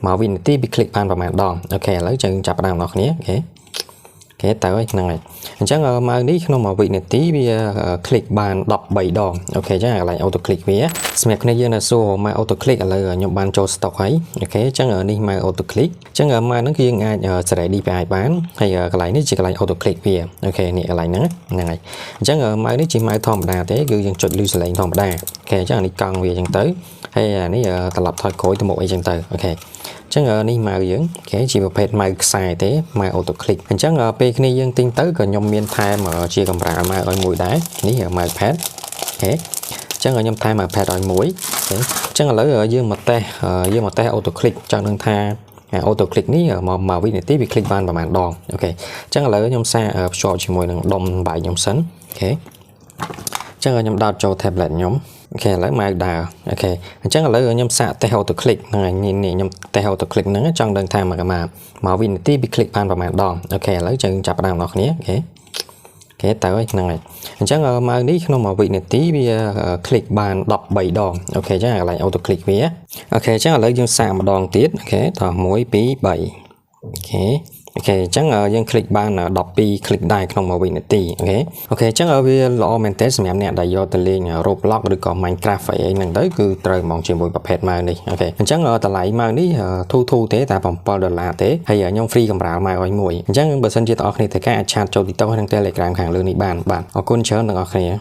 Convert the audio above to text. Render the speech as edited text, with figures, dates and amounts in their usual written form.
មួយវិនាទីវា click បានប្រហែលដង OK ឥឡូវយើងចាប់ផ្ដើមបងប្អូនគ្នា OK គេទៅហើយហ្នឹងហើយអញ្ចឹង mouse នេះក្នុងមួយវិនាទីវា click បាន13ដង OK អញ្ចឹងកន្លែង auto click វាសម្រាប់គ្នាយើងនៅសួរមក auto click ឥឡូវខ្ញុំបានចូល stock ហើយ OK អញ្ចឹងនេះមក auto click អញ្ចឹងមកហ្នឹងគឺយើងអាចសេរី DPI បានហើយកន្លែងនេះជាកន្លែង auto click វា OK នេះកន្លែងហ្នឹងហ្នឹងហើយអញ្ចឹង mouse នេះជា mouse ធម្មតាទេគឺយើងចុចលឺសលេងធម្មតា OK អញ្ចឹងអានេះកង់វាអញ្ចឹងទៅហើយអានេះត្រឡប់ថយក្រោយទៅមុខអីចឹងទៅ OK អញ្ចឹងនេះ mouse យើង OK ជាប្រភេទ mouse ខ្សែទេ mouse auto click អញ្ចឹងពេលគ្នាយើងទិញទៅក៏ខ្ញុំមានថែមជាកម្រាល mouse ឲ្យមួយដែរនេះ mouse pad OK អញ្ចឹងខ្ញុំថែម mouse pad ឲ្យមួយ OK អញ្ចឹងឥឡូវយើងមកតេស្តយើងមកតេស្ត auto click ចង់ដឹងថា auto click នេះមកមួយវិនាទីវា click បានប្រហែលដង OK អញ្ចឹងឥឡូវខ្ញុំសាកភ្ជាប់ជាមួយនឹងដុំបាយខ្ញុំសិន OK អញ្ចឹងខ្ញុំដោតចូល tablet ខ្ញុំ OK ឥឡូវ mouse ដើរ OK អញ្ចឹងឥឡូវខ្ញុំសាកតេស្ត auto click ហ្នឹងហើយនេះខ្ញុំតេស្ត auto click ហ្នឹងចង់ដឹងថាមកមកមួយវិនាទីវា click បានប្រហែលដង OK ឥឡូវយើងចាប់ផ្ដើមបងប្អូនគ្នា OK គេទៅហើយហ្នឹងហើយអញ្ចឹង mouse នេះក្នុងមួយវិនាទីវា click បាន13ដង OK អញ្ចឹងកន្លែង auto click វា OK អញ្ចឹងឥឡូវយើងសាកម្ដងទៀត OK តោះ1 2 3 OK OK អញ្ចឹងយើង click បាន12 click ដែរក្នុងមួយវិនាទី OK OK អញ្ចឹងវាល្អមែនទែនសម្រាប់អ្នកដែលយកទៅលេង Roblox ឬក៏ Minecraft អីហ្នឹងទៅគឺត្រូវហ្មងជាមួយប្រភេទ mouse នេះ OK អញ្ចឹងតម្លៃ mouse នេះធូរធូរទេតែ7ដុល្លារទេហើយខ្ញុំ free កម្រាល mouse ឲ្យមួយអញ្ចឹងបើសិនជាបងប្អូនគ្នាត្រូវការអាច chat ចូល TikTok និង Telegram ខាងលើនេះបានបាទអរគុណច្រើនទាំងអស់គ្នា។